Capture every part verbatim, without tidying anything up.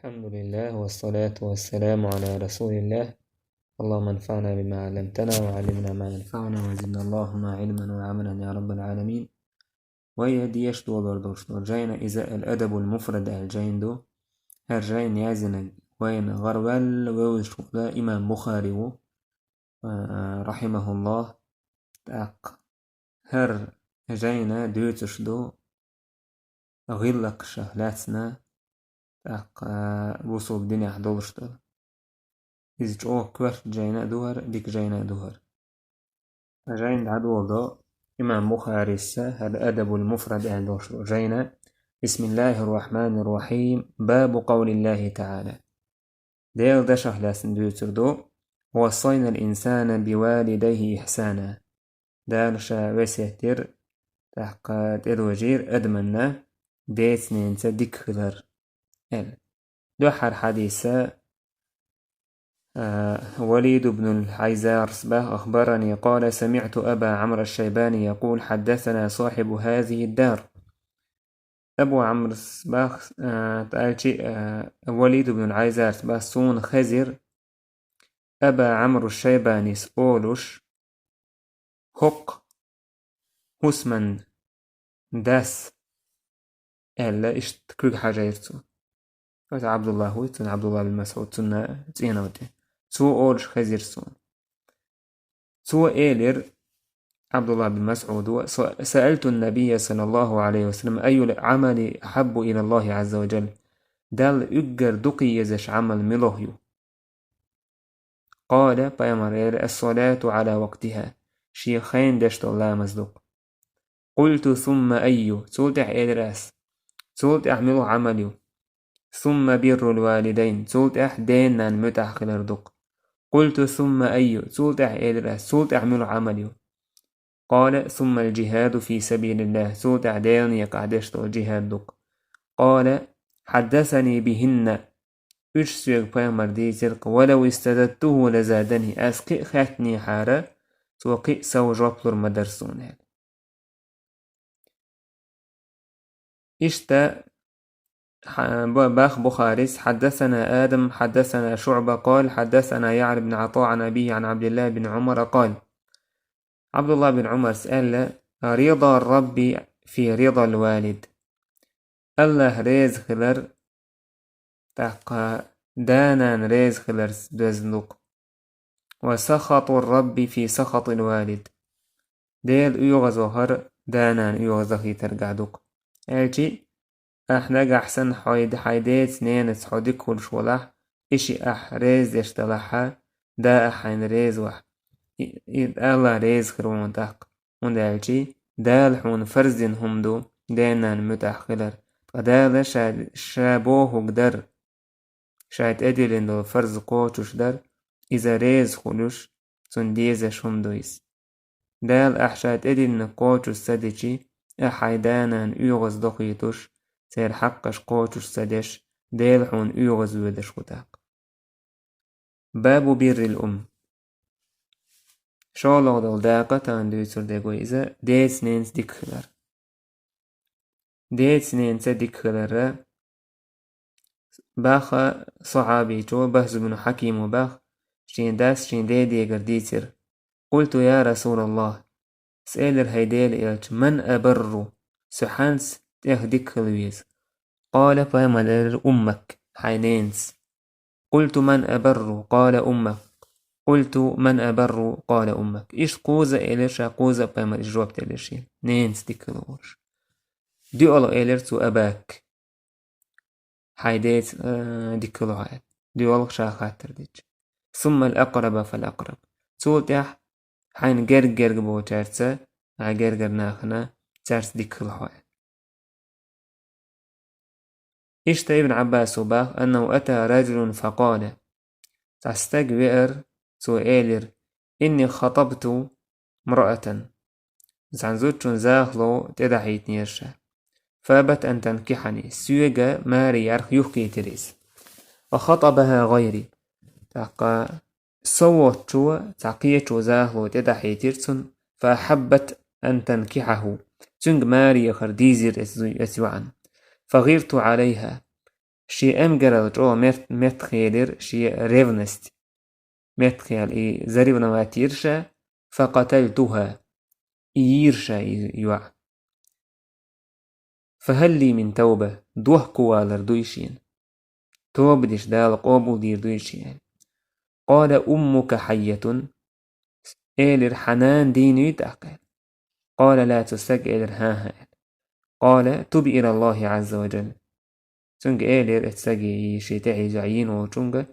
الحمد لله والصلاة والسلام على رسول الله. اللهم انفعنا بما علمتنا وعلمنا ما ينفعنا وزدنا اللهم علما وعملا يا رب العالمين. Вай деша долуш долу жайна иза Ал-Адабул Муфрад аьлла жайна ду. ХӀара жайна яздинарг вайна гӀараваьлла вевзаш волу имам Бухари ву, а, рахьимахуллах. ТӀаккха хӀара жайна дуьйцуш ду гӀиллакхашах лаьцна, тӀаккха бусулба динехь долуш долу. Иза чӀогӀа коьрта жайна а ду хӀара, дика жайна а ду хӀара. Жайна дӀадолу до имам Бухарис Ал-Адабул Муфрад аьлла долуш долу жайна. بسم الله الرحمن الرحيم. باب قول الله تعالى. Делан дашах лаьцна дуьйцур ду: ووصينا الإنسان بوالديه إحسانا. Дала ша весет дира, тӀаккха тӀедожийра адаманна деца-ненаца дика хилар, аьлла. Дуьххьара хьадиса, а, Валид ибн аль-Хьайзарс бах: أخبرني قال سمعت أبا عمرو الشيباني يقول حدثنا صاحب هذه الدار. Абу Амрс бах, а, тӀаьлчи, а, Валид ибн аль-Хьайзарс бах: суна хезира Аба Амру Шайбанис олуш, хӀокху хӀусаман дас, аьлла, иштта куьг хьажийра цо. Иза Абдуллах ву, цунна Абдуллах бин Масъуд, цунна цӀенал тӀе. Цо олуш хезира суна. Цо элира, Абдуллах бин Масъудо: سألت النبي صلى الله عليه وسلم أي العمل أحب إلى الله عز وجل. Далла уггар дукха езаш Ӏамал муьлха ю? قال, пайхамара элира: الصلاة على وقتها. Шен хенахь деш долу ламаз ду-кх. قلت ثم أي؟ Цул тӀаьхьа элира ас: цул тӀаьхьа муьлха Ӏамал ю? ثم بر الوالدين. Цул тӀаьхьа ден-ненан муьтӀахь хилар ду-кх. قلت ثم أي؟ Цул тӀаьхьа элира ас: цул тӀаьхьа муьлха Ӏамал ю? قال ثم الجهاد في سبيل الله. Цул тӀаьхьа Делан некъахь деш долу жихӀад ду-кх. قال حدثني بهن. Уьш соьга пайхамара дийцира-кх: ولو استزدته لزادني. Ас кхин а хаьттинехьара, цо кхин а сов жоп лур ма дара суна, аьлла. Иштта, хьа-, ба-, бах Бухарис: حدثنا آدم حدثنا شعبة قال حدثنا يعلى بن عطاء عن أبيه عن عبد الله بن عمر قال. Абдуллах бин Умарс аьлла: رضا الرب في رضا الوالد. Аллах реза хилар, тӀаккха да-нана реза хиларца доьзна ду-кх. وسخط الرب في سخط الوالد. Делан оьгӀазвахар да-нана оьгӀаздахийтаргахь ду-кх. Аьлчи, ахь нагахь санна хьой-, хьайн деца-ненаца хьо дика хуьлуш валахь, и шиъ ахь реза деш далахьа, да ахь хьайна реза вахь, и, и Аллах реза хир ву хьуна тӀаккха. ХӀунда аьлчи Дала хьуна фарз дина хӀума ду ден-ненан муьтӀахь хилар. Ткъа Дала ша, ша бохург дар, шайн тӀедиллина долу фарз кхочуш дар, иза реза хуьлуш, цунна дезаш хӀума ду иза. Дала ахь шайн тӀедиллинарг кхочуш ца дичи, ахь хьайн да-нана оьгӀаздохуьйтуш, церан хьакъаш кхочуш ца деш, Дела хьуна оьгӀазвоьдуш ву тӀаккха. باب بر الأم. ШолгӀа долу дакъа тахана дуьйцур дерг вай иза деца-ненаца дика хилар. Деца-ненаца дика хиларра баха сахьабичо, Бахз ибн Хьакимо бах, шен дас шен дедегара дийцира: قلت يا رسول الله. Ас элира: хӀай Делан элча, من أبر؟ Со хьаьнца тӀех дика хила веза? قال, пайхамара элира: أمك, хьайн ненаца. قلت من أبر؟ قال أمك. قلت من أبر؟ قال أمك. Иштта кхузза а элира ша, кхузза а пайхамара иштта жоп делира шена. Ненаца дика хила волуш. ДоьалгӀа элира цо: أباك. Хьайн деца, э, дика хила хьо аьлла. ДоьалгӀа ша хаттар дича. ثم الأقرب فالأقرب. Цул тӀаьхьа хьайна герга-герга болчаьрца, хьайн гергара нахана, цаьрца дика хила хьо аьлла. Иштта Ибн Ӏаббасо бах: أنه أتى رجل فقال. Цхьа стаг веара, цо элира: إني خطبت امرأة. Цхьана зудчунна захало тӀедахьийтинера ша. فأبت أن تنكحني. Соьга маре ярх юхкийтира иза. وخطبها غيري. ТӀаккха со воцчо цхьа кхечо захало тӀедахьийтира цунна, فأحبت أن تنكحه. Цуьнга маре яхар дийзира эцу, эцу йоӀана. فغرت عليها. Шен эмгарал чӀогӀа мет-, меттахъелира шен ревность. Меттахъяьлла и заревновать йира ша, فقتلتها, и йийра ша и йоӀ. فهل لي من توبة, дохковалар дуй шена? Тоба дича Дала къоабалдийр дуй шена? قال أمك حية, элира, хьан нана дийна юй тӀаккха? قال لا, цу стага элира, хӀан-хӀа. قال تب إلى الله عز وجل. Цунга элира, оцу стага, и шен тӀехьа йийна волчунга: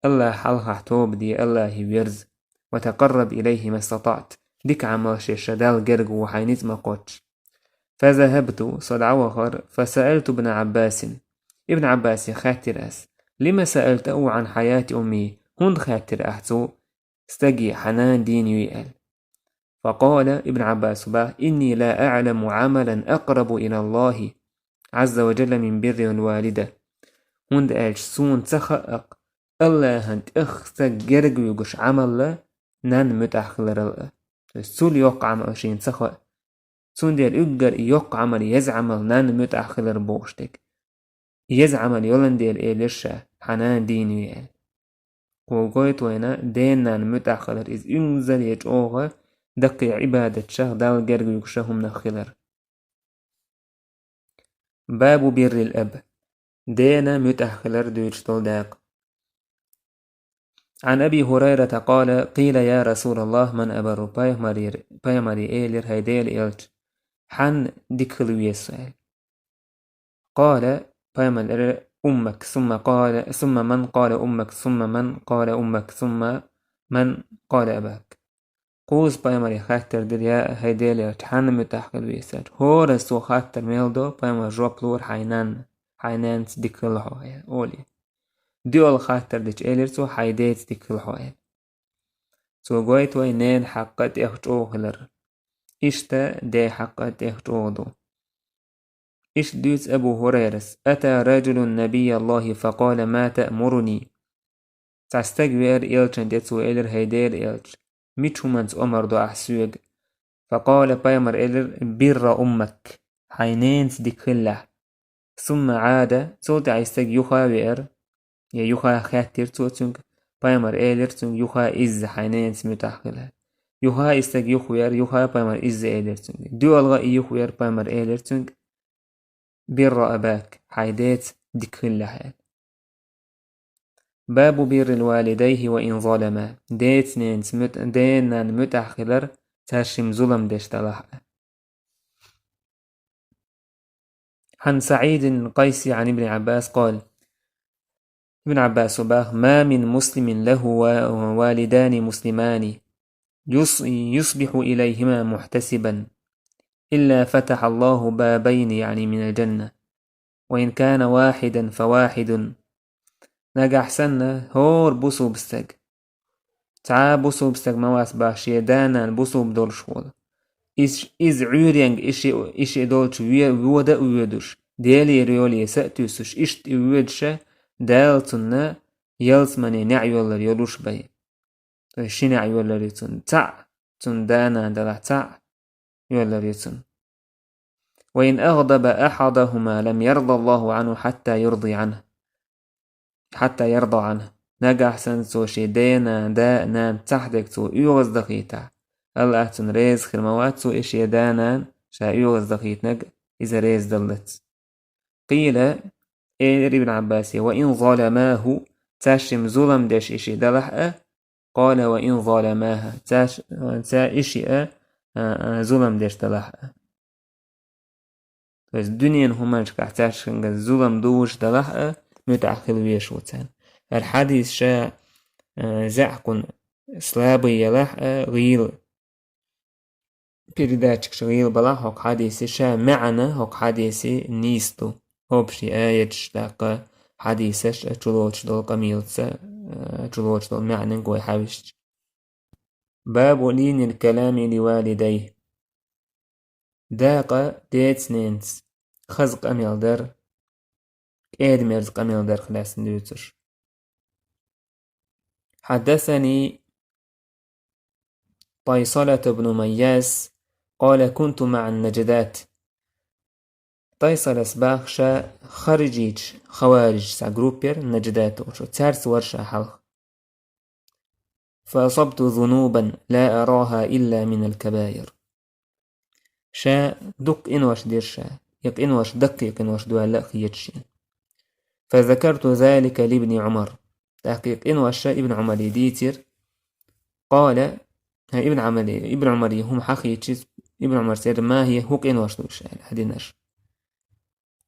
Аллахьа хьалха тоба де, Аллахье верза. وتقرب إليه ما استطعت. Дика Ӏамалш еш Далла герга ву хьайн ницкъ ма кхоччу. فذهبت, со дӀавахара, فسألت ابن عباس. Ибн Ӏаббасе хаьттира ас: لم سألته عن حياة أمه؟ ХӀунда хаьттира ахь цу стага, хьан нана дийна юй аьлла? فقال, Ибн Ӏаббаса боху: إني لا أعلم عملا أقرب إلى الله عز وجل من بر الوالدة. ХӀунда аьлча суна ца хаьа-кх Аллахьан тӀех стаг герга вуьгуш Ӏамал нанна муьтӀахь хиларал а. То есть цул йоккха Ӏамал шена ца хаьа. Цундела уггар и йоккха Ӏамал, еза Ӏамал нанна муьтӀахь хилар бохуш дерг. Еза Ӏамал йолан дела элира ша, хьан нана дийна юй аьлла. Кхо гойту вайна дена-нанна муьтӀахь хилар, иза инзаре чӀогӀа даккхий Ӏибадатшах, Далла герга вуьгуша хӀуманах хилар. باب بر الأب. Дена муьтӀахь хилар дуьйцуш долу дакъа. عن أبي هريرة قال: قيل يا رسول الله من أبر؟ Пайхамаре, пайхамаре элира: хӀай Делан элча, хьанна дика хила веза со аьлла. قال, пайхамар элира: أمك, ثم قال, ثم من؟ قال أمك, ثم من؟ قال أمك, ثم من؟ قال أباك. Кхузза пайхамаре хаттар дира: я хӀай Делан элча, хьанна муьтӀахь хила веза аьлча, хӀоразза цо хаттар мел до, пайхамар жоп лора: хьайн нанна, хьайн нанца дика хила хьо, олий. ДоьалгӀа хаттар дича элира цо: хьайн деца дика хила хьо, аьлла. Цо гойту вай ненан хьакъ тӀех чӀогӀа хилар. Иштта ден хьакъ тӀех чӀогӀа ду. Иштта дуьйцу Абу ХӀурайрас: أتى رجل نبي الله فقال: ما تأمرني؟ Цхьа стаг веара элчан тӀе, цо элира: хӀай Делан элча, мича хӀуманца омар до ахь соьга? فقال, пайхамар элира: بر أمك, хьайн ненца дика хилалахь. ثم عاد, цул тӀаьхьа и стаг юха а веара, я юха а хаьттира цо цуьнга, пайхамар элира цуьнга: юха а изза хьайн ненца муьтӀахь хила. Юха а и стаг юха веара, юха а пайхамар изза элира цуьнга. ДоьалгӀа а и юха веара, пайхамар элира цуьнга: بر أباك, хьайн деца дика хилалахь, аьлла. باب بر الوالدين وإن ظلما. Деца-ненца муьтӀ-, дена-нанна муьтӀахь хилар, цаьршимма зулам деш далахь а. عن سعيد القيسي عن ابن عباس قال: Ибн Ӏаббаса боху: ما من مسلم له و-, والدان مسلمان يص-, يصبح إليهما محتسبا إلا فتح الله بابين, يعني من الجنة, وإن كان واحدا فواحد. Нагахь санна хӀора бусалба стаг, цхьа а бусалба стаг ма вац боху шен да-нана бусалба долуш волу, иза, иза Ӏуьйренга и шиъ, и шиъ долчу ве-, вода а воьдуш, Делера йоле са а туьйсуш, иштта и воьдуша, Дала цунна ялсамане неӀ йоллар йолуш бай. То есть ши неӀ йоллар ю цунна, цхьаъ, цунна да-нана далахь, цхьаъ йоллар ю цунна. وإن أغضب أحدهما لم يرض الله عنه حتى يرضي عنه, حتى يرضى عنه. Нагахь санна цо шен дена, да-нана цхьаъ дерг цо оьгӀаздахийтахь, Аллахь цунна реза хир ма вац, цо и шен да-нана ша оьгӀаздахийтинарг иза реза даллалц. قيل, элира Ибн Ӏаббасе: وإن ظلماه, цаьршимма зулам деш и шиъ далахь а, قال: وإن ظلماها, цаьрш-, цаьр-, и шиъ а, а, а, зулам деш далахь а. То есть дуьненан хӀуманашкахь цаьршинга зулам дуьйш далахь а, муьтӀахь хила везаш ву царна. ХӀара хьадис ша, а, заьӀкъун, слабый ялахь а, гӀийла передатчикаш гӀийла балахь хӀокху хьадисе, ша маьӀна хӀокху хьадисе нийса ду. Общий аяташ, тӀаккха хьадисаш а чулоцуш долу къамелаца, а, чулоцуш долу маьӀниг вай хьаьвсича. باب لين الكلام لوالديه. Дакъа деца-ненца хаза къамел дар, кӀеда-мерза къамел дарх лаьцна дуьйцуш. حدثني طيصلة بن مياس قال: كنت مع النجدات. Тайсалас баха ша харижийча хаварижца группера, Надждат олуш, цаьрца вара ша хьалха. فأصبت ذنوبا لا أراها إلا من الكبائر. Ша дукха къинош дира ша, и къинош даккхий къинош ду аьлла а хеташ шена. فذكرت ذلك لابن عمر. ТӀаккха и къинош ша Ибн Ӏумаре дийцира. قال, хӀа, Ибн Ӏумаре, Ибн Ӏумаре хӀума хьахийча, Ибн Ӏумара элира: ما هي, хӀун къинош ду уьш аьлла, хьан динарш?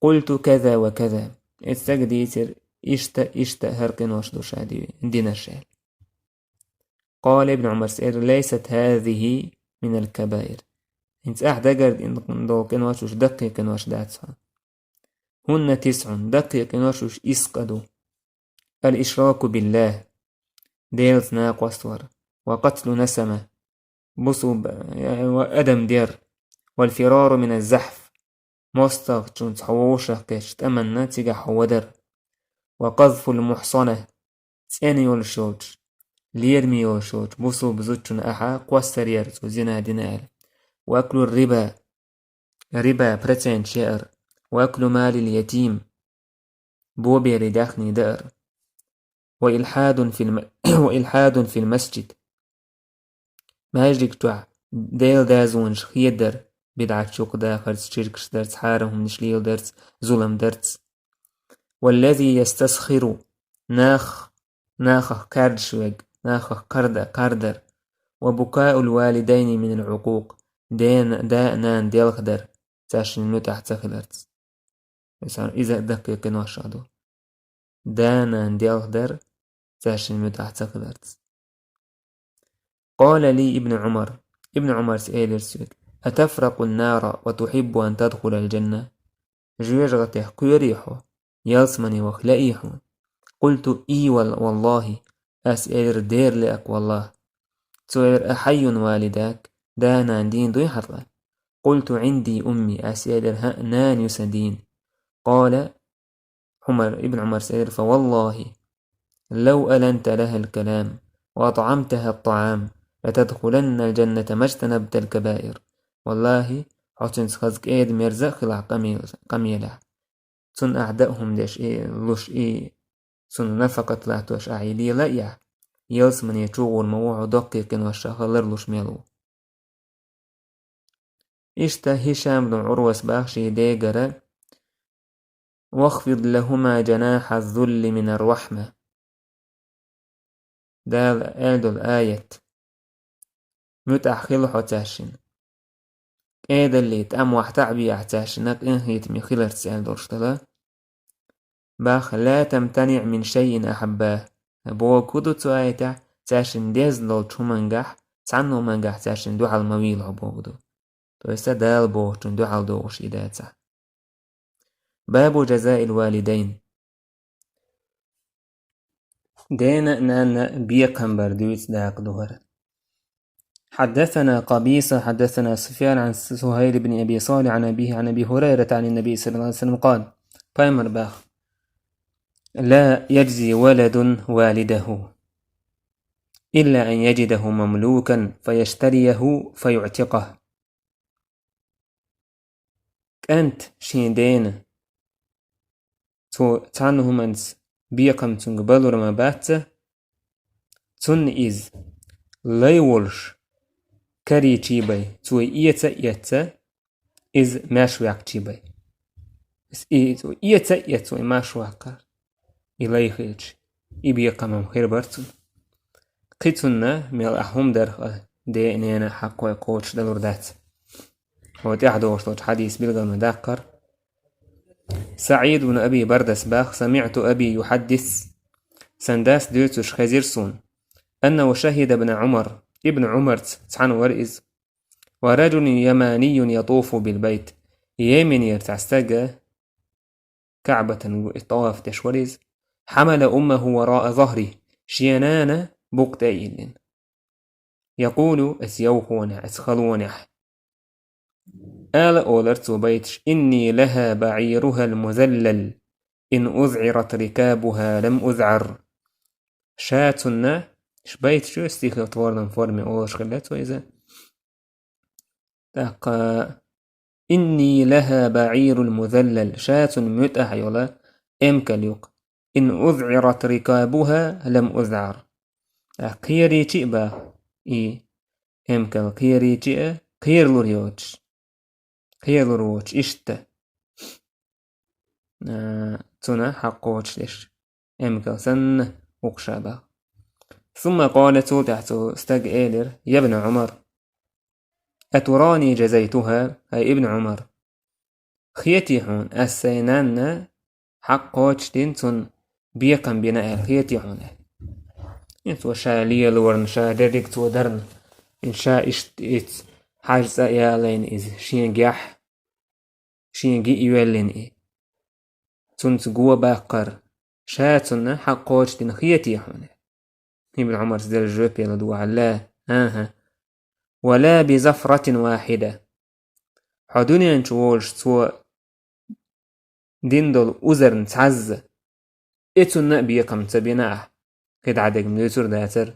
قلت كذا وكذا. Иза стага дийцира: иштта, иштта хӀара къинош ду ша ди-, динарш аьлла. قال ابن عمر, элира: ليست هذه من الكبائر. ХӀинца ахь дагардаьнна долу къинош уьш даккхий къинош дац хьуна. هن تسع, даккхий къинош уьш исс къа ду. الإشراك بالله, Делаца накъост вар, وقتل النسمة, бусулба, э, ва адам дер, والفرار من الزحف, мостагӀчунца хьо вовшах кхетча тӀаманна цигахь хьо вадар, وقذف المحصنة, цӀена йолуш йолчу, лераме йолуш йолчу бусулба зудчунна ахьа кхоссар яр, цо зина дина аьлла, وأكل الربا, риба, проценташ яар, وأكل مال اليتيم, боберийн даьхни даар, وإلحاد في الم-, وإلحاد في المسجد, маьждиг чохь Делан дозанаш хедар, бидӀаташ юкъадахарца, ширкаш дарца, хьарам хӀуманаш леладарца, зулам дарца. والذي يستسخر, нах, нахах кхардаш верг, нахах кхарда-, кхардар. وبكاء الوالدين من العقوق, дена, да а, нана делхадар, цаьршинна муьтӀахь ца хиларца. Иза, иза даккхий къиношах ду. Да-нана делхадар, цаьршинна муьтӀахь ца хиларца. قال لي ابن عمر, Ибн Ӏумарс элира соьга: أتفرق النار وتحب أن تدخل الجنة؟ Жоьжахатех кхоьрий хьо, ялсамане ваха лаьий хьуна? قلت: إي وال-, والله. Ас элира: дера лаьа-кх, валлахӀи. Цо элира: أحي والداك, да-нана дийна дуй хьан тӀе? قلت: عندي أمي. Ас элира: хӀаъ, нана ю сан дийна. قال, Ӏумар, Ибн Ӏумарс элира: فوالله لو ألنت لها الكلام وأطعمتها الطعام لتدخلن الجنة ما اجتنبت الكبائر. ВаллахӀи, хьо цуьнца хаза кӀеда-мерза а хилахь къамел-, къамелехь, цунна ахь даа хӀума деш и, луш и, цунна нафакъат латтош ахь и лела а яхь, ялсамане чу гӀур ма ву хьо доккхий къиношах ларлуш мел ву. Иштта Хишам бну Ӏурвас баха шен дегара: واخفض لهما جناح الذل من الرحمة. Дала аьлла долу аят: муьтӀахь хила хьо цаьршинна, кӀедаллий тӀам вахьта а бехьа цаьршинна къинхетаме хиларца аьлла долуш дала. Баха: لا تمتنع من شيء أحباه. Бохург хӀун ду цу аятехь? Цаьршинна дезна долчу хӀумангахь, цхьанна хӀумангахь цаьршинна дуьхьал ма вийла хьо бохург ду. То есть Дала бохучунна дуьхьал догӀуш и дацахь. باب جزاء الوالدين. Дена а, нанна а бекхам бар дуьйцу дакъа ду хӀара. حدثنا قبيصة حدثنا سفيان عن سهيل بن أبي صالح عن أبيه عن أبي هريرة عن النبي صلى الله عليه وسلم قال, Пайхамара баха: لا يجزي ولد والده إلا أن يجده مملوكا فيشتريه فيعتقه. КӀант шен дена, цо цхьанна хӀуманца бекхам цуьнга балур ма бац, цунна иза лай волуш карийчий бен, цо и эца а эцна, иза маьрша ваьккхичий бен. Иза и, цо и эца а эцна, цо и маьрша ваккхар, и лай хилча, и бекхам-м хир бара цунна. Кхин цунна мел ахь хӀума дарх а, ден а, ненан а хьакъ кхочушдалур дац. Хьо тӀаьхьа догӀуш долчу хьадис билгал ма даккхара. СаӀид бну Аби Бардас баха: سمعت أبي يحدث, сан дас дуьйцуш хезира суна, أنه شهد ابن عمر, Ибн Ӏумарца цхьаьна вара иза, ورجل يماني يطوف بالبيت, Йеменера цхьа стага КаӀбатан гу-, тӀаваф деш вара иза, حمل أمه وراء ظهره, шен нана букъа тӀе а йиллина. يقول, оцу йовхонехь, оцу халонехь. Ала олар цо байташ: إني لها بعيرها المذلل، إن أذعرت ركابها لم أذعر. Ша цунна, ш-, байташ ю стихотворном форме олуш хилла цо иза. ТӀаккха إني لها بعير مذلل, ша цунна муьтӀахь йолу эмкал ю-кх. إن أذعرت ركابها لم أذعر. Ткъа кхерийча а баха и эмкал, кхерийча а, кхералур йоцуш. Кхералур воцуш, иштта. А, цунна хьакъ кхочушдеш эмкал санна ву-кх ша баха. ثم قال, цул тӀаьхьа цу стага элира: يا ابن عمر، أتراني جزيتها؟ ХӀай Ибн Ӏумар, хетий хьуна, ас сайн нанна хьакъ кхочушдина, цунна бекхам бина аьлла, хетий хьуна? И цо ша лелорна, ша дерриг цо дарна, и ша иштта ица хьажа цӀа а ялийна иза, шен гехь, шен гиъ йоьллина и. Цунца го баккхар, ша цунна хьакъ кхочушдина хетий хьуна? Ибн Ӏумарс делла жоп яла дуьхьал: لا, хӀан-хӀа. ولا بزفرة واحدة. Хьо дуьнен чу волуш цо дина долу узарна цхьазза, и цунна а бекхам ца бина ахь, кхин дӀа дерг-м дуьйцур дацара.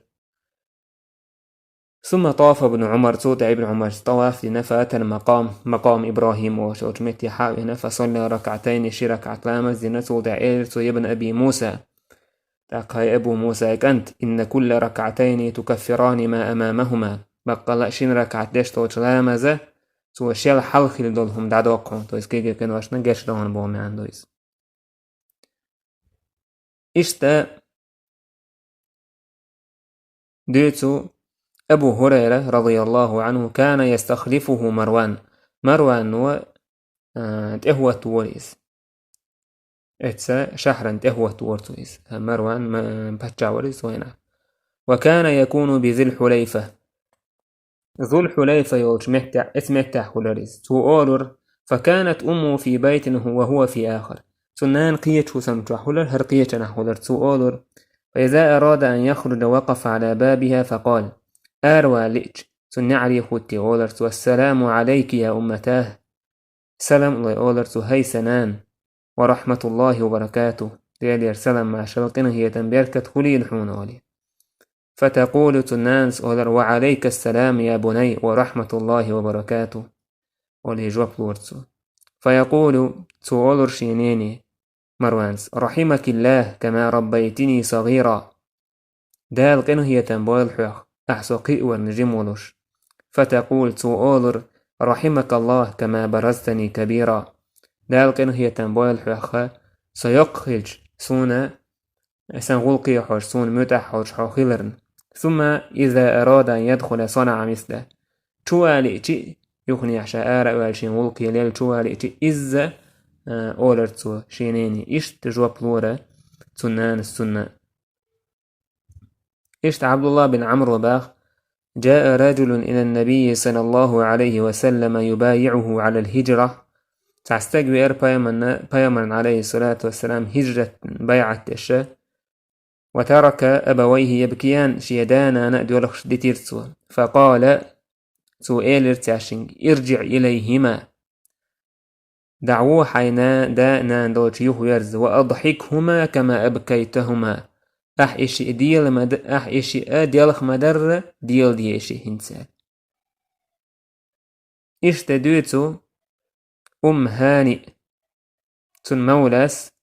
ثم طاف ابن عمر, цул тӀаьхьа Ибн Ӏумарс тӀаваф дина, فأتى المقام, макъам ИбрахӀим олуш йолчу метте хьа а вина, فصلى ركعتين, ши ракаӀат ламаз дина, цул тӀаьхьа элира цо: يا ابن أبي موسى, тӀаккха, хӀай Абу Мусай кӀант, إن كل ركعتين تكفران ما أمامهما, баккъалла а шина ракаӀат деш долчу ламаза цо шел хьалха хилла долу хӀума дӀадоккху хьуна, то есть кегий къиношна гечдохьуна боху маьӀна ду иза. Иштта дуьйцу Абу ХӀурайра, رضي الله عنه: كان يستخلفه مروان. Марвано, а, тӀехӀотта вора иза. Эцца шахьран тӀехӀотта вора цо иза. Марван ма-, паччахь вара иза вайнахь. وكان يكون بذي الحليفة. Зулхьулайфа йолчу меттехь, эца меттехь хуьлура иза. Цо олура: فكانت أمه في بيت وهو في آخر. Цуьнан нана кхечу хӀусам чохь хуьлура, хӀара кхечанахь хуьлура. Цо олура: فإذا أراد أن يخرج وقف على بابها فقال. Аравала лиъча, цуьнан неӀаре хӀуттий олура цо: السلام عليك يا أمتاه. Салам лой олура цо: хӀай сан нана, ورحمة الله وبركاته, Делера салам-маршалла, къинхетам, беркат хуьлийла хьуна, олий. فتقول, цу нанас олура: وعليك السلام يا بني ورحمة الله وبركاته, олий жоп лора цо. فيقول, цо олура шен нене, Марванас: رحمك الله كما ربيتني صغيرا. Дала къинхетам бойла хьох, ахь со кхиаварна жима волуш. فتقول, цо олура: رحمك الله كما برزتني كبيرا. Дала къинхетам бойла хьох, со йоккха хилча, суна, сан гӀуллакхе хьожуш, суна муьтӀахь хьожуш хьо хиларна. ثم إذا أراد أن يدخل صنع مثله. Чу валийча, юханехьа ша ара а ваьлла шен гӀуллакхе лелла чу валийча, изза, а, олура цо шен нене. Иштта жоп лора цу нанас цунна. Иштта Ӏабдуллах бин Ӏамро баха: جاء رجل إلى النبي صلى الله عليه وسلم يبايعه على الهجرة. Цхьа стаг веара пайхамарна, пайхамарна, عليه الصلاة والسلام, хӀижрат байӀат деш. وترك أبويه يبكيان, шен да-нана а доьлхуш дитира цо. فقال, цо элира цаьршинга: ارجع إليهما. ДӀагӀо хьайн да-нана долчу юхаверза, وأضحكهما كما أبكيتهما. Ахь и шиъ дела ма д-, ахь и шиъ а делха ма-дарра, деладе и шиъ хӀинца. Иштта дуьйцу Умм ХӀани, цуьнан мавлас,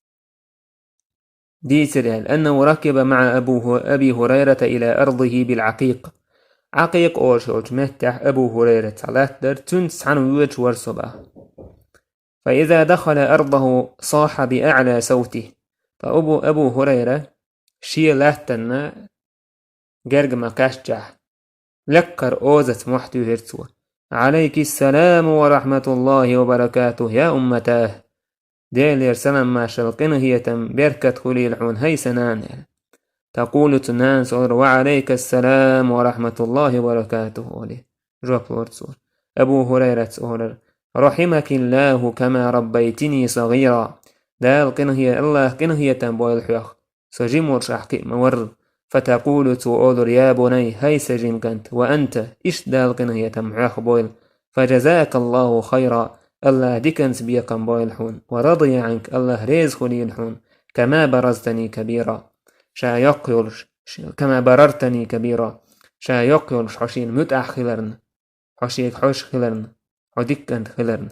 дийцира аьлла: أنه ركب مع أبو هو-، أبي هريرة إلى أرضه بالعقيق. Ӏакъикъ олуш йолчу меттехь Абу ХӀурайрат цхьа латта дара, цуьнца цхьаьна воьдуш вара со баха. فإذا دخل أرضه صاح بأعلى صوته. Ткъа Абу, Абу ХӀурайра шен латтанна герга ма-кхаьччехь, лаккхара озаца мохь туьйхира цо: عليك السلام ورحمة الله وبركاته يا أمتاه. Делера салам-маршалла, къинхетам, беркат хуьлийла хьуна, хӀай сан нана, аьлла. تقول, цу нанас олура: وعليك السلام ورحمة الله وبركاته, олий. Жоп лора цо. Абу ХӀурайрас олура: رحمك الله كما ربيتني صغيرا. Дала къинхе-, АллахӀа къинхетам бойла хьох, со жима волуш ахь кхиъ ма-варра. فتقول, цо олура: يا بني, хӀай сан жима кӀант, وأنت, иштта Дала къинхетам хьох бойла. فجزاك الله خيرا, АллахӀа диканца бекхам бойла хьуна, ورضي عنك, АллахӀ реза хуьлийла хьуна, كما برزتني كبيرا, ша йоккха йолуш, ш-, كما بررتني كبيرا, ша йоккха йолуш хьо шена муьтӀахь хиларна, хьо шега хьожуш хиларна, хьо дика кӀант хиларна.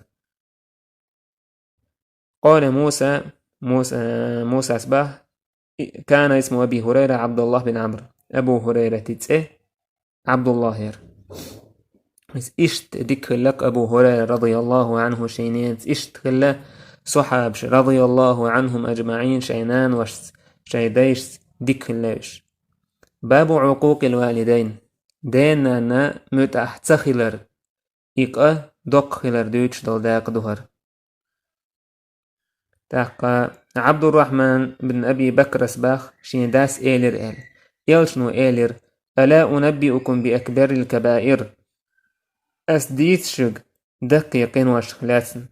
قال موسى، Муса, Мусас бах, كان اسم أبي هريرة عبد الله بن عمرو. Абу Хурайрата цӀе Абдуллах яр. Иштта дика хилла Абу Хурайра, رضي الله عنه, шен ненаца, иштта хилла сахьабаш, رضي الله عنهم أجمعين, шайн наношца, шайн дайшца дика хилла уьш. باب عقوق الوالدين. Ден-нанна муьтӀахь ца хилар, и къа доккха хилар дуьйцуш долу дакъа ду хӀара. ТӀаккха Ӏабдуррахьман бин Аби Бакрас бах, шен дас элира аьлла. Элчано элира: ألا أنبئكم بأكبر الكبائر؟ Ас дийца шуьга даккхий къиношах лаьцна?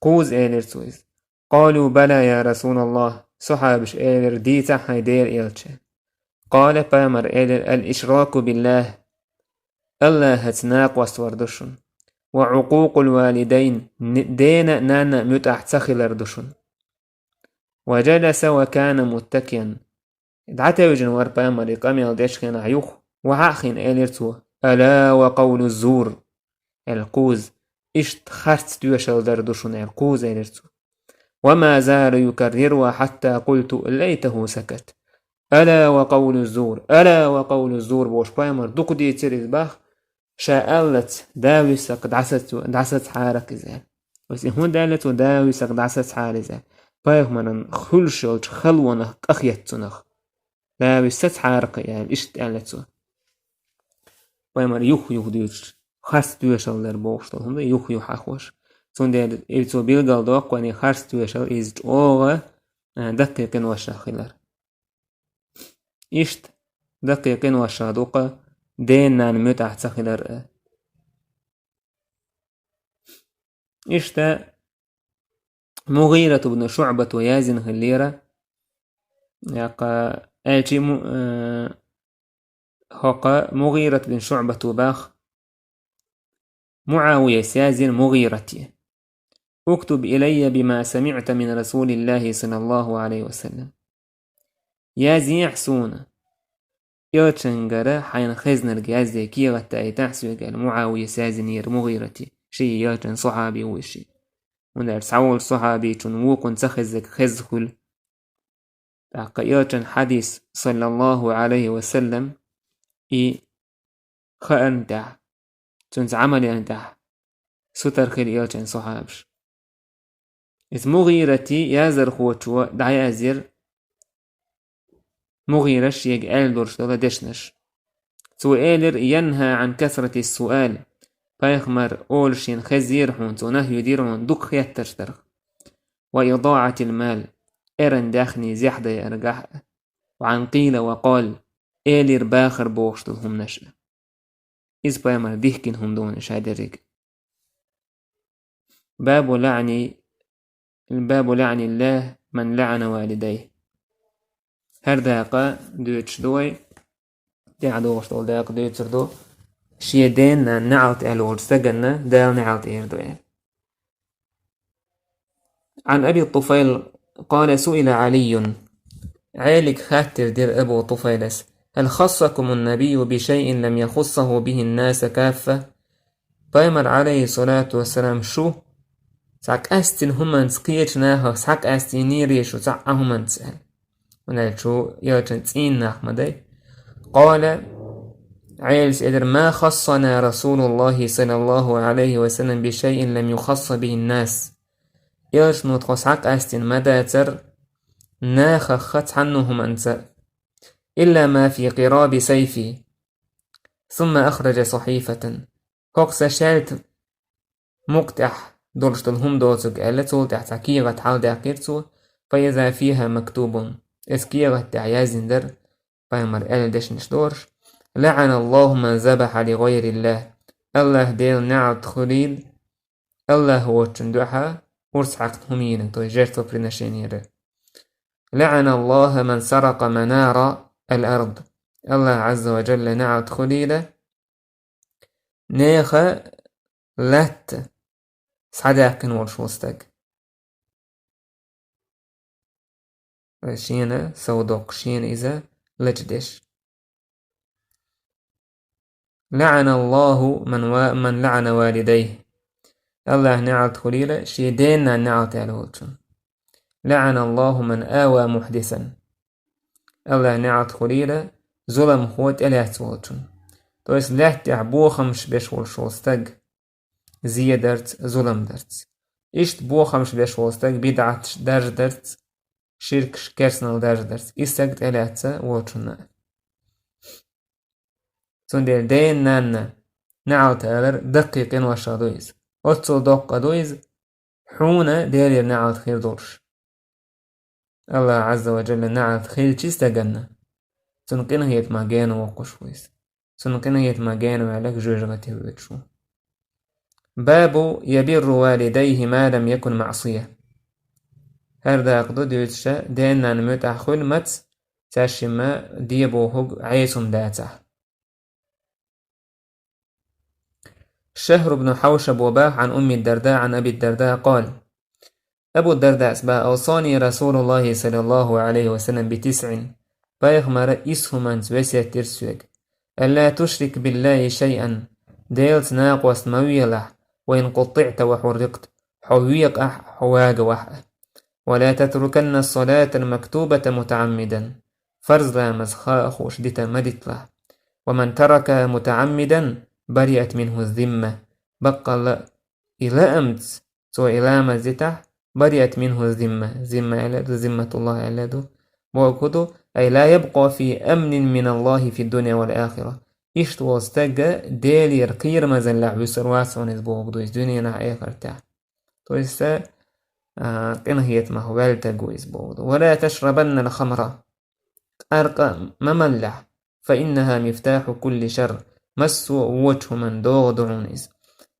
Кхузза элира цо иза. قالوا: بلى يا رسول الله. Сахьабаш элира: дийцахь, хӀай Делан элча. قال, пайхамар элира: الإشراك بالله. Аллахьаца накъост вар ду шуна. وعقوق الوالدين. Н-, дена а, нанна а муьтӀахь ца хилар ду шуна. وجلس وكان متكئا. ДӀатевжина вара пайхамар и къамел дечу хенахь юха, вахьа а хиъна элира цо: ألا وقول الزور. Аьлла кхузза, иштта харц тоьшалла дар ду шуна, аьлла кхузза элира цо. وما زال يكررها حتى قلت: ليته سكت. ألا وقول الزور، ألا وقول الزور, бохуш пайхамар дукха дийцира иза бах, ша аьллац, да вуьсу-кх дӀасаца, дӀасацахьара-кх иза аьлла. Вайса и хӀунда аьлла цо, да вуьсу-кх дӀасацахьара иза аьлла? Пайхамаран хуьлуш йолчу халонах къахетта цунах. Да вуьсу сацахьара-кх и аьлла, иштта аьлла цо. Пайхамар юх-юх дуьйцуш, харц тоьшалла дар бохуш долу хӀума ду, юх-юх хьахош. Цундела и цо билгалдоккху вайна харц тоьшалла иза чӀогӀа, а, даккхий къиношах хилар. Иштта даккхий къиношах ду-кх ден-нанна муьтӀахь ца хилар а. Иштта МугӀират ибн ШуӀбата яздина хиллера, яккха, аьлчи му-, э, хӀокху МугӀират бин ШуӀбата бах, МуӀавияс яздина МугӀирате: اكتب إلي بما سمعت من رسول الله صلى الله عليه وسلم. Яздехьа суна, элчангара хьайна хезнарг язде кехат дайтахьа соьга аьлла, МуӀавияс яздинера МугӀирате, ши элчан сахьаби ву и ши. ХӀунда аьлча цхьаволчу сахьабичун вукхунна ца хезнарг хезна хуьлу. ТӀаккха элчан хьадис, саллаллаху Ӏалайхи ва саллам, и хаарна тӀехь, цуьнца Ӏамал яьлла тӀехь, сутара хилла элчан сахьабаш. Иза МугӀирате яздархочо дӀаяздира МугӀирас шега аьлла долуш долу дешнаш. Цо элира: ينهى عن كثرة السؤال. Пайхамар олуш шена хезира хьуна, цо нахью дира хьуна дукха хеттарш дарх. وإضاعة المال. Эрна даьхни зехьа дайаргахь а. وعن قيل وقال. Элира бахара бохуш долу хӀуманаш а. Иза пайхамар дихкина хӀума ду ша дерриг. باب لعن، باب لعن الله من لعن والديه. ХӀара дакъа дуьйцуш ду вай, тӀаьхьа догӀуш долу дакъа дуьйцур ду, шен ден-нанна неӀалт аьлла волчу стаганна Дала неӀалт эр ду аьлла. عن أبي الطفيل قال: سئل علي. Ӏелига хаттар дира Абу Туфайлас: هل خصكم النبي بشيء لم يخصه به الناس كافة؟ Пайхамар, Ӏалайхи салату вассалам, шу цхьа къаьстина хӀуманца кхечу нахах схьакъаьстийнийрий шу цхьа а хӀуманца аьлла. ХӀунда аьлча шу элчан цӀийнан нах ма дай. قال, Ӏелас элира: ما خصنا رسول الله صلى الله عليه وسلم بشيء لم يخص به الناس. Элчано тхо схьакъаьстина ма дацара нахах цхьанна хӀуманца. إلا ما في قراب سيفي. ثم أخرج صحيفة. ХӀокху сан шаьлта мукъа тӀехь долуш долу хӀума доцург аьлла, цул тӀаьхьа цхьа кехат хьалдаьккхира цо, فإذا فيها مكتوب. Иза кехат тӀехь яздина дара, пайхамар аьлла дешнаш лоруш: لعن الله من ذبح لغير الله. Аллаха Делан неӀалт хуьлийла, Аллаха воцчунна дуьхьа урс хьаькхна хӀума йийнарг, то есть жертвоприношение. لعن الله من سرق منار الأرض. Аллаха Ӏазза ва Джалла неӀалт хуьлийла, нехан латта схьадаьккхина волуш волу стаг. Шена сов доккхуш, шена иза лачдеш. لعن الله من وا-، من لعن والديه. Аллахь неӀалт хуьлийла шен ден-нанна неӀалт аьлла волчун. «لعن الله من آوى محدثا». Аллахь неӀалт хуьлийла зуламхо тӀелаьцна волчун. То есть лаьттахь бохамаш беш волуш волу стаг, зе дарца, зулам дарца. Иштта бохамаш беш волу стаг бидӀаташ даржа дарца, ширкаш, керстанал даржа дарца. И стаг тӀелаьцна волчунна. Цундела ден-нанна неӀалт алар даккхий къиношах ду иза. Оццул доккха ду иза, хьуна Делера неӀалт хир долуш. Аллахь Ӏазза ва Джалла неӀалт хилча стаганна, цунна къинхетамах гена воккхуш ву иза. Цунна къинхетамах гена ваьлларг жоьжахате воьдуш ву. باب يبر والديه ما لم يكن معصية. ХӀара дакъа ду дуьйцуша, ден-нанна муьтӀахь хуьлу маца, цаьршимма де бохург Ӏеса хӀума дацахь. شهر بن حوشب وباخ عن أم الدرداء عن أبي الدرداء قال: Абу Дардас бах: أوصاني رسول الله صلى الله عليه وسلم بتسع. Пайхамара исс хӀуманца весет дира соьга. ألا تشرك بالله شيئا. Делаца накъост ма велахь, وإن قطعت وحرقت. Хьо векъахь а, хьо вагавахь а. ولا تتركن الصلاة المكتوبة متعمدا. Фарз ламаз ха а хууш дитар ма дитлахь. ومن تركها متعمدا برئت منه الذمة. Баккъалла а и лаамца цо и ламаз дитахь, برئت منه الذمة. Зимма аьлла ду, зимматуллахь аьлла ду. Бохург хӀун ду? أي لا يبقى في أمن من الله في الدنيا والآخرة. Иштта волу стаг Делера кхерамазаллехь вуьсур вац хьуна иза бохург ду, иза дуьненахь а, эхартехь а. То есть, а, къинхетамах ваьлла стаг ву иза бохург ду. ولا تشربن الخمر. Къаркъа ма малалахь. فإنها مفتاح كل شر. Массо а вочу хӀуманна догӀа ду хьуна иза.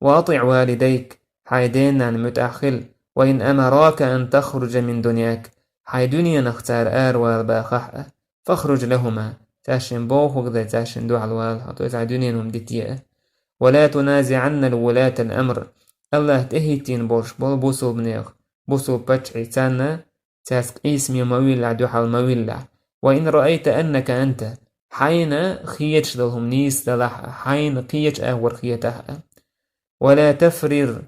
وأطع والديك. Хьайн ден-нанна муьтӀахь хила. وإن أمراك أن تخرج من دنياك. Хьайн дуьненах цара аравала бахахь а. فاخرج لهما. Цаьршимма бохург дай, цаьршинна дуьхьал вала хьо, то есть хьайн дуьненан хӀума дитае а. ولا تنازعن ولاة الأمر. Аллахь тӀехӀиттийна болуш болу бусулбанех, бусулба паччахьех, царна цаьрца къийсаме ма виллахь, дуьхьал ма виллахь. وإن رأيت أنك أنت. Хьайна хеташ долу хӀума нийса далахь а, хьайна кхечу агӀор хетахь а. ولا تفرر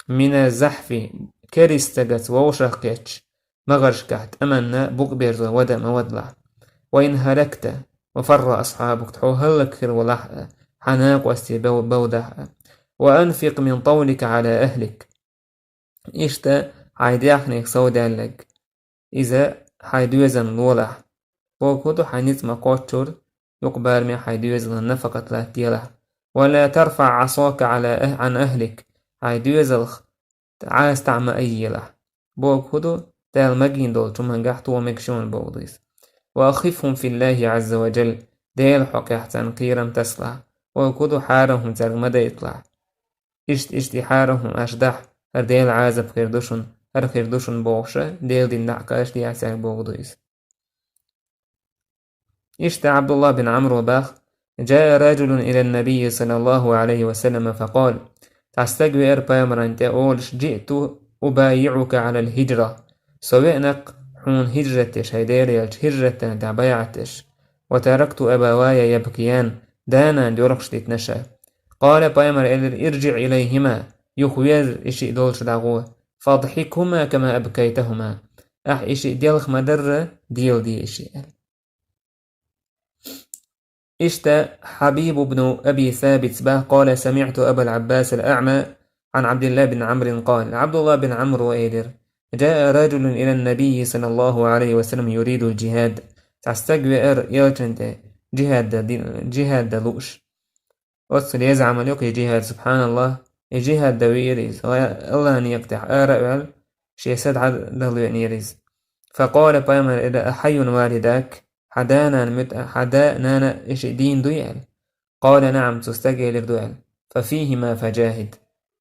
من الزحف. Кериста стагаца вовшах кхетча, магӀаршкахь тӀаманна букъ берзо вада а ма вадалахь. وإن هلكت وفر أصحابك. Хьо хӀаллакьхир валахь а, хьан накъостий бов-, бовдахь а. وأنفق من طولك على أهلك. Иштта хьайн даьхнех совдаьлларг, иза хьайн доьзална лолахь. Бохург хӀун ду, хьайн ницкъ ма-кхоччура, юкъа бараме хьайн доьзалан нафакъат латтаделахь. ولا ترفع عصاك على أه-، عن أهلك. Хьайн доьзалх Ӏаса таӀ ма айъелахь. Бохург хӀун ду, Дала магийна долчу хӀумангахь тоха мегаш ю хьуна бохург ду иза. وأخفهم في الله عز وجل. Делан хьокъехь царна кхерам тасалахь. Бохург хӀун ду, хьарам хӀума цаьрга ма дайталахь. Иштта, иштта и хьарам хӀума аша дахь, хӀара Делан Ӏазап хир ду шуна, хӀара хир ду шуна бохуша, Делан дин дӀа а кхача дехьа цаьрга бохург ду иза. Иштта Ӏабдуллахь бин Ӏамро бах: جاء رجل إلى النبي صلى الله عليه وسلم فقال. Цхьа стаг веара пайхамарна тӀе олуш: جئت أبايعك على الهجرة. Со веана-кх хьуна хӀижрат деш, хьайн Дела елча хӀижрат дина тӀехь байӀат деш. وتركت أبواي يبكيان. Да-нана доьрхуш дитина ша. قال, пайхамар элира: ارجع إليهما. Юха веза и шиъ долчу дӀагӀо. فأضحكهما كما أبكيتهما. Ахь и шиъ делха ма-дарра, деладе и шиъ, аьлла. Иштта Хьабиб ибн Аби Сабитс бах: قال سمعت أبا العباس الأعمى عن عبد الله بن عمرو قال. Ӏабдуллахь бин Ӏамро элира: جاء رجل إلى النبي صلى الله عليه وسلم يريد الجهاد. Цхьа стаг веара элчанна тӀе, джихад да-, джихад дан лууш. Оццул еза Ӏамал ю-кх и джихад, субхьаналлахь. И джихад дан веара иза. Аллахьан некъа тӀехь ара а ваьлла, шен са дӀадала веанера иза. فقال, пайхамар элира: أحي والداك؟ Хьан да-нана муьтӀа-, хьан да-нана и шиъ дийна дуй, аьлла. قال: نعم, цу стага элира ду, аьлла. ففيهما فجاهد.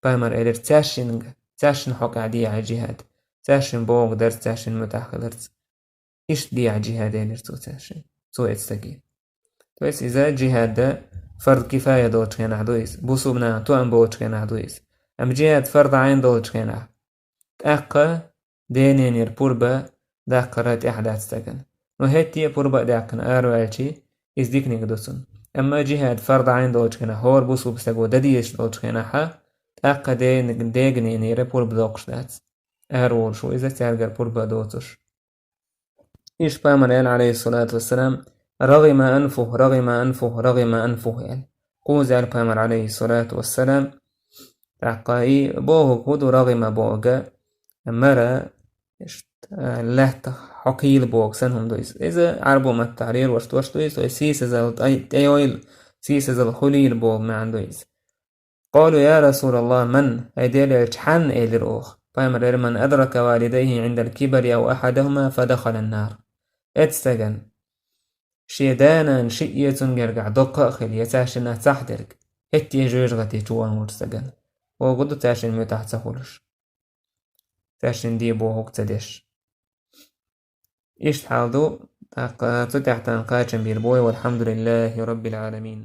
Пайхамар элира: цаьршинга, цаьршинна хьокъехь де ахь джихад. Цаьршинна бохург дарца, цаьршинна муьтӀахь хиларца. Иштта де ахь джихад, элира цо цаьршинна, цо эцу стаге. То есть иза джихад фард кифая долчу хенахь ду иза, бусулба нахана тоам болчу хенахь ду иза. Амма джихад фард Ӏайн долчу хенахь, тӀаккха ден-ненера пурба даккхара тӀехь дац стагана. Ну, хӀетте а пурба а даьккхина араваьлчи, иза диканиг ду цунна. Амма джихад фард Ӏайн долчу хенахь, хӀора бусулба стаго дан дезаш долчу хенахьа, тӀаккха дегненера пурба доккхуш дац. Ара волуш ву иза, цаьргара пурба доцуш. Иштта пайхамар аьлла, Ӏалайхиссалату вассалам: «Рагъима анфух, рагъима анфух, рагъима анфух», — аьлла. Кхуза аьлла пайхамар, Ӏалайхиссалату вассалам. ТӀаккха и бохург хӀун ду, рагъима бохург? Мара, иштта, лаьтта хьокхийла бохург санна хӀума ду иза. Иза Ӏарбо маттахь лелош дош ду иза, то есть сийсазалла тӀе-, тӀейойла, сийсазалла хуьлийла боху маьӀна ду иза. «Къалу: я Расулаллах, ман?» — ай Делан элча, хьанна, элира оха. Пайхамар элира: «Ман адрака валидайхи Ӏиндал кибари ау ахьадахума фадахалан нар». Эцу стагана шен да-нана шиъ а цуьнан гергахь доккха а хилла, я цаьршиннах цхьаъ дерг, хӀетте жоьжахати чу ван волчу стагана. Бохург ду, цаьршинна муьтӀахь ца хуьлуш, цаьршинна де бохург ца деш. Иштта хьал ду, тӀаккха цу тӀехь тхан кхачам бийр бу вай, валхьамдулиллахи раббил Ӏаламин.